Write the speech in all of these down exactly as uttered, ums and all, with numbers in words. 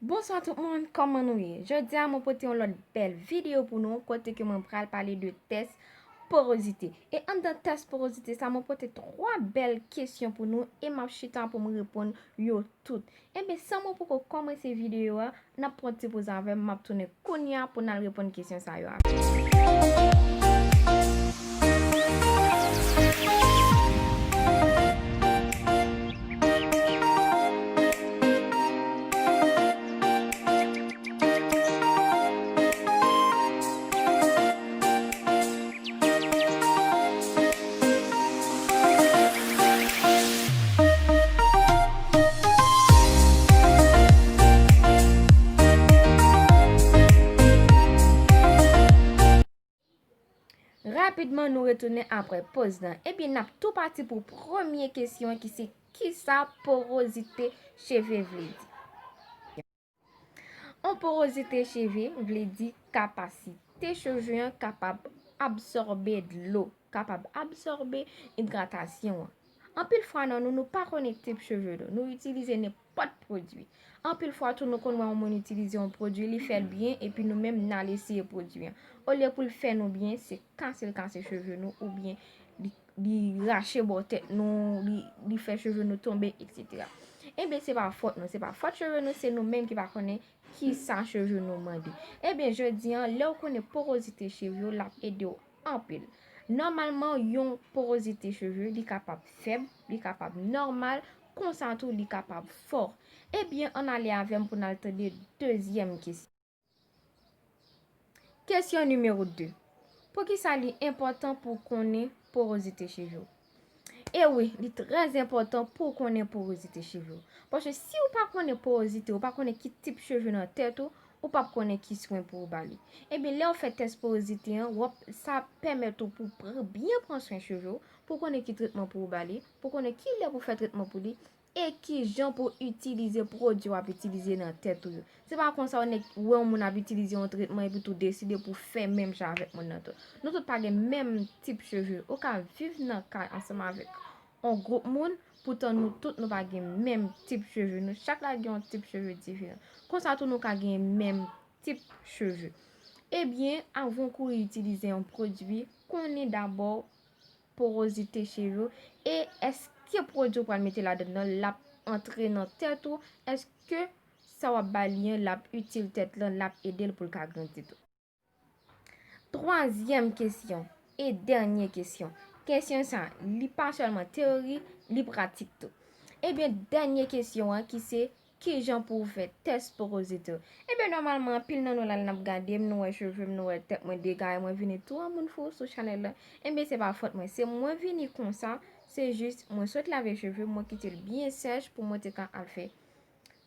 Bonswa tout moun, kòman nou ye? Jodi a mwen pote yon lòt bèl videyo pou nou, kote ke mwen pral pale de tès porozite. E anndan tès porozite sa, mwen pote twa bèl kesyon pou nou e m ap chita pou m reponn yo tout. Enben, san mwen poko kòmanse videyo a, n ap pran ti poz avè m, m ap tounen kounye a pou n al reponn kesyon sa yo avè. Rapidman, nou retounen apre poz lan. Ebyen, n ap tou pati pou premye kesyon an ki se, kisa porozite cheve vle di? Yon porozite cheve vle di kapasite cheve an kapab absòbe dlo, kapab absòbe idratasyon an. Anpil fwa nan nou, nou pa konnen tip cheve nou. Nou itilize nenpòt pwodui. Anpil fwa tou, nou konn wè yon moun itilize yon pwodui, li fè l byen, epi nou menm, n al eseye pwodui an. Olye pou l fè nou byen, se kase l kase cheve nou, oubyen li, li rache bò tèt nou, li, li fè cheve nou tonbe, etsetera. Ebyen, se pa fòt nou, se pa fòt cheve nou, se nou menm ki pa konnen kisa cheve nou mande. Ebyen, jodi an, lè w konnen porozite cheve w, l ap ede w anpil. Nòmalman, yon porozite cheve, li kapab fèb, li kapab nòmal, konsa tou, li kapab fò. Ebyen, ann ale avè m pou n al tande dezyèm kesyon. Kesyon nimewo de. Poukisa li enpòtan pou w konnen porozite cheve w? E wi, li trè enpòtan pou w konnen porozite cheve w. Paske si w pa konnen porozite, ou pa konnen ki tip cheve nan tèt ou, ou p ap konnen ki swen pou w ba li. Ebyen, lè w fè tès porozite an, w ap, sa ap pèmèt ou pou w pran, byen pran swen cheve w, pou w konnen ki tretman pou w ba li, pou w konnen ki lè pou w fè tretman pou li, e kijan pou w itilize pwodui w ap itilize nan tèt ou yo. Se pa konsa w nèk wè yon moun ap itilize yon tretman epi tou deside pou w fè menm jan avèk moun nan tou. Nou tout pa gen menm tip cheve. Ou ka viv nan kay ansanm avèk yon gwoup moun, poutan nou tout nou pa gen menm tip cheve. Nou chak la gen yon tip cheve diferan. Konsa tou nou ka gen menm tip cheve. Ebyen, avan w kouri itilize yon pwodui, konnen dabò porozite cheve w e èske pwodui w pral mete ladan l, l ap antre nan tèt ou, èske sa w ap ba li an, l ap itil tèt lan, l ap ede l pou l ka grandi tou. Twazyèm kesyon e dènye kesyon. Kesyon sa, li pa sèlman teyori, li pratik tou. Ebyen, dènye kesyon an ki se, kijan pou w fè tès porozite w? Ebyen, nòmalman, anpil nan nou la, n ap gade m, nou wè cheve m, nou wè tèt mwen degare, mwen vini tou an moun fou sou chanèl la. Ebyen, se pa fòt mwen, se mwen vini konsa, se jis mwen sot lave cheve m, mwen kite l byen sèch pou mwen te ka al fè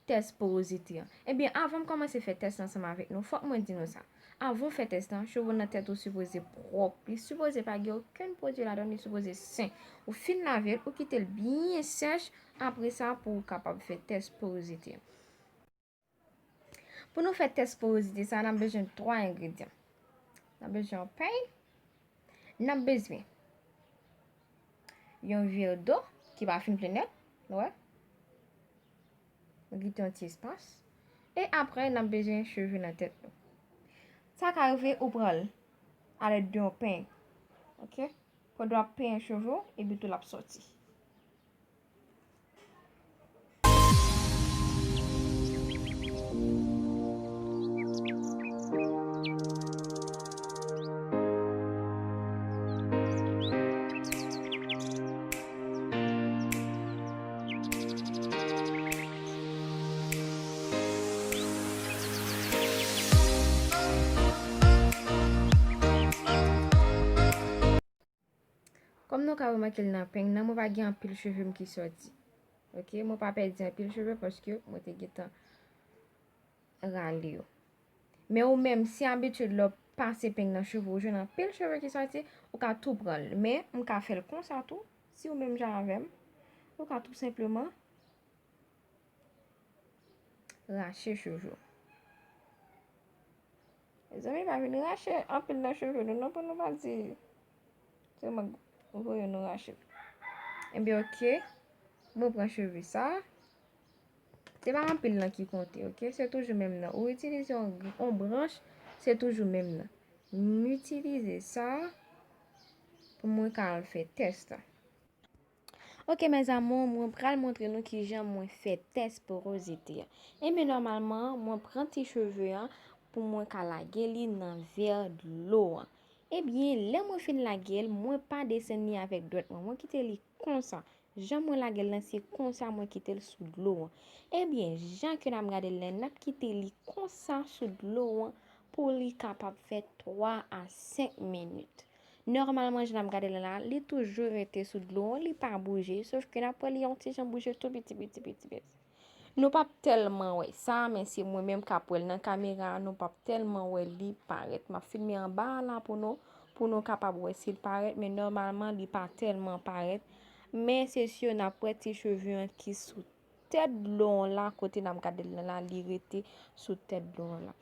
tès porozite an. Ebyen, avan m kòmanse fè tès la ansanm avèk nou, fòk mwen di nou sa. Avan w fè tès lan, cheve w nan tèt ou sipoze pwòp. Li sipoze pa gen okenn pwodui ladan l, li sipoze sen. Ou fin lave l, ou kite l byen sèch, apre sa pou w kapab fè tès porozite an. Pou nou fè tès porozite sa, n ap bezwen twa engredyan. N ap bezwen yon peny, n ap bezwen yon vè dlo ki pa fin plen nèt, nou wè. Nou kite yon ti espas. E apre, n ap bezwen cheve nan tèt nou. Sa ka rive ou pran l alèd de yon peny. Oke? Pandan w ap penyen cheve w, epi tou l ap sòti. Kòm nou ka remake l nan peny nan, mwen pa gen anpil cheve m ki sòti. Oke, mwen pa pèdi anpil cheve paske mwen te gentan rale yo. Men ou menm, si abitid lè w pase peny nan cheve w, ou jwenn anpil cheve ki sòti, ou ka tou pran l. Men, m ka fè l konsa tou, si ou menm jan avè m, ou ka tou senpleman rache cheve w. Mezanmi, pa vin rache anpil nan cheve nou non, pou nou pa di se mwen k voye nou rache. Ebyen, oke. Mwen pran cheve sa. Se pa anpil lan ki konte, ok? Se toujou menm nan. Ou itilize yon, yon branch, se toujou menm nan. M itilize sa pou mwen ka al fè tès la. Ok, mes amours, mwen pral montre nou kijan mwen fè tès porozite a. Ebyen, nòmalman, mwen pran ti cheve an pou mwen ka lage li nan vè dlo an. Ebyen, lè mwen fin lage l, mwen pa desann li avèk dwèt mwen. Mwen kite li konsa. Jan mwen lage l lan, se konsa mwen kite l sou dlo an. Ebyen, jan ke n ap gade l lan, n ap kite li konsa sou dlo an pou li kapab fè twa a senk minit. Nòmalman, jan n ap gade l lan la, li toujou rete sou dlo an, li pa bouje, sof ke n ap wè li yon ti jan bouje tou piti, piti, piti, piti. Nou p ap tèlman wè sa, men se mwen menm k ap wè l nan kamera a, nou p ap tèlman wè li parèt. M ap filme anba a la pou nou, pou nou kapab wè si l parèt, men nòmalman, li pa tèlman parèt. Men se si n ap wè ti cheve an ki sou tèt dlo an la, kote n ap gade l lan la, li rete sou tèt dlo an la.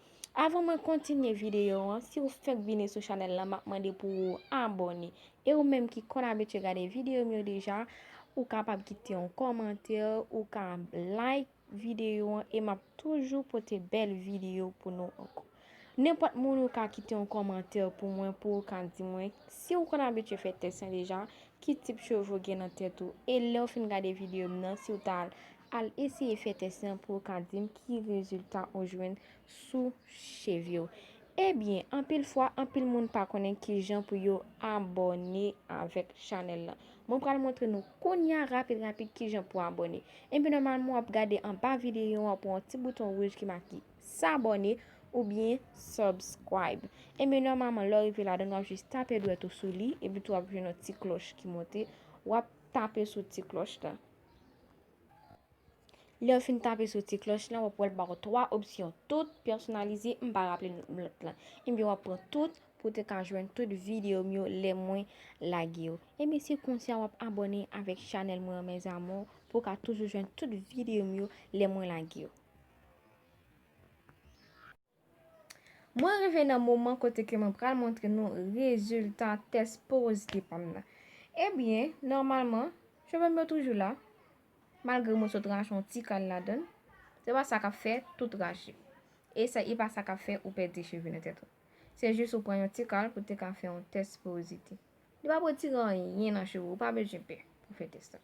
Avan mwen kontinye videyo an, si w fèk vini sou chanèl lan, m ap mande pou ou abòne. E ou menm ki konn abitye gade videyo m yo deja, ou kapab kite yon kòmantè, ou ka like videyo an, e m ap toujou pote bèl videyo pou nou ankò. Nenpòt moun ou ka kite yon kòmantè pou mwen, pou ou ka di mwen, si ou konn abitye fè tès lan deja, ki tip cheve w gen nan tèt ou. E lè w fin gade videyo m nan, si w ta al, al eseye fè tès lan pou w ka di m ki rezilta ou jwenn sou cheve w. Ebyen, anpil fwa, anpil moun pa konnen kijan pou yo abòne avèk chanèl lan. Mwen pral montre nou kounye a rapid, rapid, kijan pou abòne. Ebyen, nòmalman, w ap gade anba videyo an, w ap wè yon ti bouton wouj ki make s'abonner oubyen subscribe. Ebyen, nòmalman, lè w rive ladan, w ap jis tape dwèt ou sou li, epi tou w ap jwenn yon ti klòch ki monte, w ap tape sou ti klòch la. Lè w fin tape sou ti klòch lan, w ap wè l ba w twa opsyon. Tout, pèsonalize, m pa raple lòt lan. Ebyen, w ap pran tout pou w te ka jwenn tout videyo m yo lè mwen lage yo. Ebyen, se konsa w ap abòne avèk chanèl mwen an, mes amours, pou w ka toujou jwenn tout videyo m yo lè mwen lage yo. Mwen rive nan moman kote ke mwen pral montre nou rezilta tès porozite pa m nan. Ebyen, nòmalman, cheve m yo toujou la. Malgre mwen sot rache yon ti kal ladan l, se pa sa k ap fè tout rache. E sa, e pa sa k ap fè ou pèdi cheve nan tèt ou. Se jis ou pran yon ti kal pou te ka fè yon tès porozite. Li p ap retire anyen nan cheve w, ou pa bezwen pè pou fè tès la.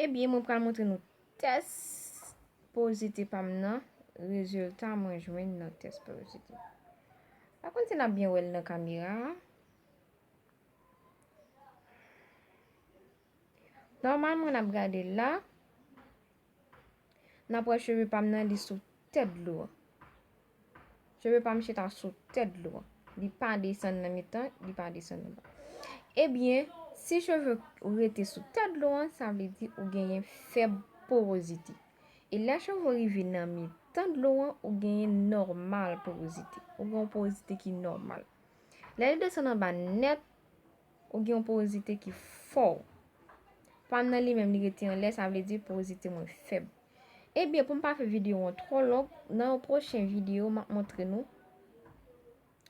Ebyen, mwen pral montre nou tès porozite pa m nan, rezilta mwen jwenn nan tès porozite. Pa konn si n ap byen wè l nan kamera a. Nòmalman, n ap gade la. N ap wè cheve pa m nan, li sou tèt dlo an. Cheve pa m chita sou tèt dlo an. Li pa desann nan mitan, li pa desann anba. Ebyen, si cheve w rete sou tèt dlo an, sa vle di ou genyen fèb porozite. E lè cheve w rive nan mitan dlo an, ou genyen nòmal porozite. Ou gen yon porozite ki nòmal. Lè li desann anba nèt, ou gen yon porozite ki fò. Pa m nan li menm, li rete anlè, sa vle di porozite mwen fèb. Ebyen, pou m pa fè videyo an twò long, nan yon pwochen videyo, m ap montre nou.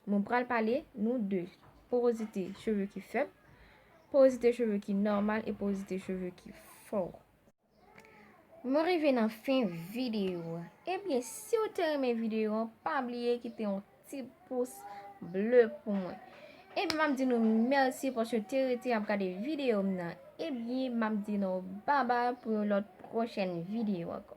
Mwen pral pale nou de porozite cheve ki fèb, porozite cheve ki nòmal e porozite cheve ki fò. Mwen rive nan fen videyo a. Ebyen, si w te renmen videyo an, pa bliye kite yon ti pous ble pou mwen. Ebyen, m ap di nou mèsi paske w te rete ap gade videyo m nan. Ebyen, m ap di nou babay pou yon lòt pwochèn videyo ankò.